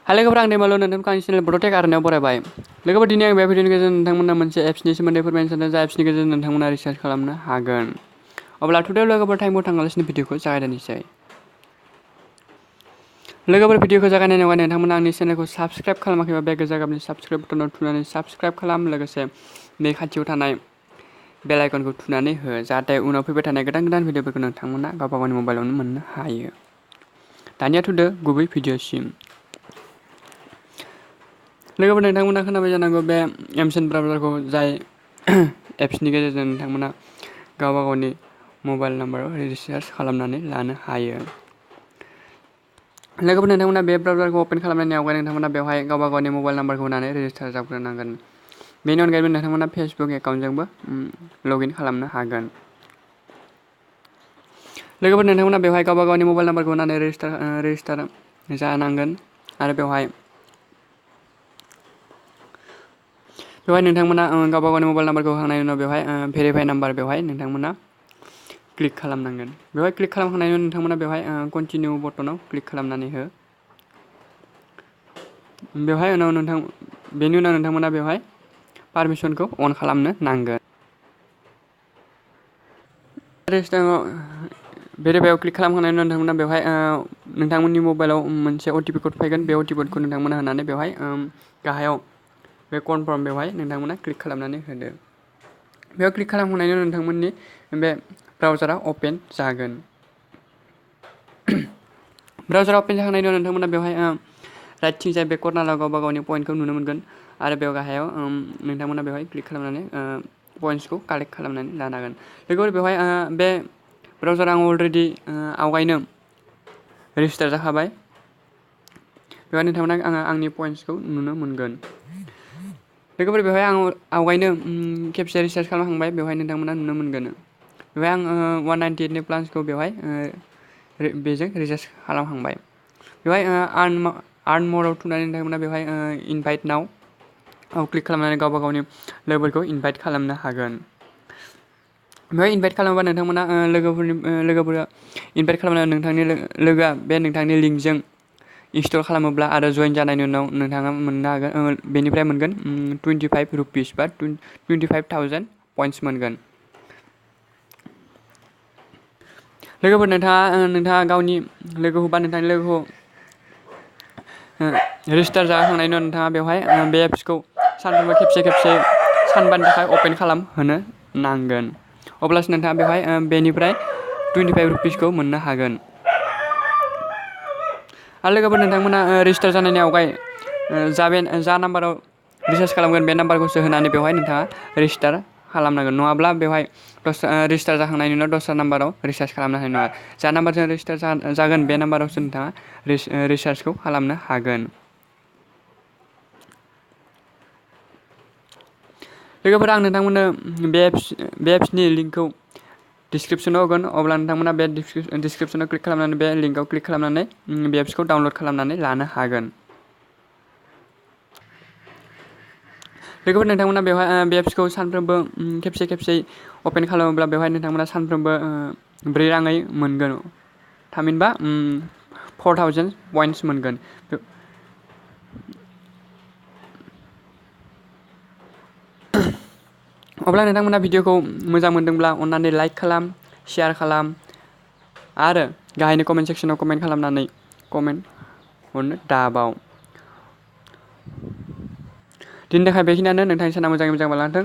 लोगोफोर आं दैमालु नोंथांखौ आंनि चेनेल बड'टेक आर'नायाव बरायबाय। लोगोफोर दिनै आं बे भिडिअनि गेजेरजों नोंथांमोननो मोनसे एप्सनि सोमोन्दै फोरमायनो सानदों जाय एप्सनि गेजेरजों नोंथांमोना रिसार्च खालामनो हागोन। अब्ला टुडेल लोगोफोर टाइमाव थांगासिनो भिडिअखौ जागायनोसै। लोगोफोर भिडिअखौ जागायनायनि उनाव नोंथांमोना आंनि चेनेलखौ साबस्क्राइब खालामाखैबा बे गोजा गाबनि साबस्क्राइब बटनाव थुनानै साबस्क्राइब खालाम लोगोसे बे खाथियाव थानाय बेल आइकनखौ थुनानै हो जाहाथे उनाव फैबाय थानाय गोदान भिडिअफोरखौ नोंथांमोना गावबा गावनि मबाइलावनो मोननो हायो। दानिया थुदो गुबै भिडिअसिम। लोगोफोर नोंथांमोना खोनाबाय जानांगौ बे mCent ब्राउजारखौ जाय एप्सनि गेजेरजों नोंथांमोना गावबा गावनि मबाइल नाम्बाराव रिसार्च खालामनानै लानो हायो। लोगोफोर नोंथांमोना बे ब्राउजारखौ अपेन खालामनायनि आवगाय नोंथांमोना बेवहाय गावबा गावनि मबाइल नाम्बारखौ होनानै रेजिस्टार जाग्रोनांगोन। बेनि अनगायैबो नोंथांमोना फेसबुक एकाउन्टजोंबो लगइन खालामनो हागोन। लोगोफोर नोंथांमोना बेवहाय गावबा गावनि मबाइल नाम्बारखौ होनानै रेजिस्टार जानांगोन आरो बेवहाय नोंथांमोना गावबा गावनि मबाइल नाम्बारखौ होखांनायनि उनाव बेवहाय भेरिफाइ नाम्बार बेवहाय नोंथांमोना क्लिक खालामनांगोन। बेवहाय क्लिक खालामखांनायनि उनाव नोंथांमोना बेवहाय कन्टिनिउ बटनाव क्लिक खालामनानै हो। बेनि उनाव नोंथांमोना बेवहाय पारमिसनखौ अन खालामनो नांगोन। भेरिफाइआव क्लिक खालामखांनायनि उनाव नोंथांमोना बेवहाय नोंथांमोननि मबाइलाव मोनसे अटिपि कड फैगोन। बे अटिपि कडखौ नोंथांमोना होनानै बेवहाय गाहायाव बे कनफार्म बेवहाय नोंथांमोना क्लिक खालामनानै होदो। बेयाव क्लिक खालामखांनायनि उनाव नोंथांमोननि बे ब्राउजारा अपेन जागोन। ब्राउजारा अपेन जाखांनायनि उनाव नोंथांमोना बेवहाय राइटथिंजाय बे कर्नाराव गावबा गावनि पइन्टखौ नुनो मोनगोन आरो बेयाव गाहायाव नोंथांमोना बेवहाय क्लिक खालामनानै पइन्टसखौ कालेक्ट खालामनानै लानो हागोन। लोगोफोर बेवहाय बे ब्राउजारा आं अलरेडि आवगायनो रेजिस्टार जाखाबाय। बेवहाय नोंथांमोना आंनि पइन्टसखौ नुनो मोनगोन। लोगोफोर बेवहाय आं आवगायनो खेबसे रिसार्च खालामखांबाय बेवहाय नोंथांमोना नुनो मोनगोन। बेवहाय आं 198नि प्लान्सखौ बेवहाय बेजों रिसार्च खालामखांबाय। बेवहाय आर्न मराव थुनानै नोंथांमोना बेवहाय इनभाइट नाव क्लिक खालामनानै गावबा गावनि लोगोफोरखौ इनभाइट खालामनो हागोन। बेवहाय इनभाइट खालामोबा नोंथांमोना लोगोफोरा इनभाइट खालामनानै नोंथांनि लोगोआ बे नोंथांनि लिंकजों इनस्टल खालामोब्ला आरो जइन जानायनि उनाव नोंथाङा मोननो हागोन बेनिफ्राय मोनगोन 25 रुपिस बा 25,000 पइन्टस मोनगोन। लोगोफोर नोंथाङा गावनि लोगोखौ बा नोंथांनि लोगोखौ रेजिस्टार जाखांनायनि उनाव नोंथाङा बेवहाय बे एप्सखौ सानफ्रोमबो खेबसे सानबानि थाखाय अपेन खालामहोनो नांगोन। अब्लासो नोंथाङा बेवहाय बेनिफ्राय 25 रुपिसखौ मोननो हागोन। आरो लोगोफोर नोंथांमोना रेजिस्टार जानायनि आवगाय जा नाम्बाराव रिसार्च खालामगोन बे नाम्बारखौसो होनानै बेवहाय नोंथाङा रेजिस्टार खालामनांगोन। नङाब्ला बेवहाय रेजिस्टार जाखांनायनि उनाव दस्रा नाम्बाराव रिसार्च खालामनो हानाय नङा। जा नाम्बारजों रेजिस्टार जागोन बे नाम्बारावसो नोंथाङा रिसार्चखौ खालामनो हागोन। लोगोफोर आं नोंथांमोननो बे एप्सनि लिंकखौ डिसक्रिपसनाव होगोन। अब्ला नोंथांमोना बे डिसक्रिपसनाव क्लिक खालामनानै बे लिंकआव क्लिक खालामनानै बे एप्सखौ डाउनलड खालामनानै लानो हागोन। लोगोफोर नोंथांमोना बेवहाय बे एप्सखौ सानफ्रोमबो खेबसे अपेन खालामोब्ला बेवहाय नोंथांमोना सानफ्रोमबो 4 राङै मोनगोन। थामहिनबा 4000 पइन्टस मोनगोन। अब्ला नोंथांमोना भिडिअखौ मोजां मोनदोंब्ला अन्नानै लाइक खालाम, शेयार खालाम आरो गाहायनि कमेन्ट सेक्सनाव कमेन्ट खालामनानै कमेन्ट हरनो दाबाव। दिनैनि थाखाय बेखिनियानो। नोंथांनि साना मोजाङै मोजां बारलांथों।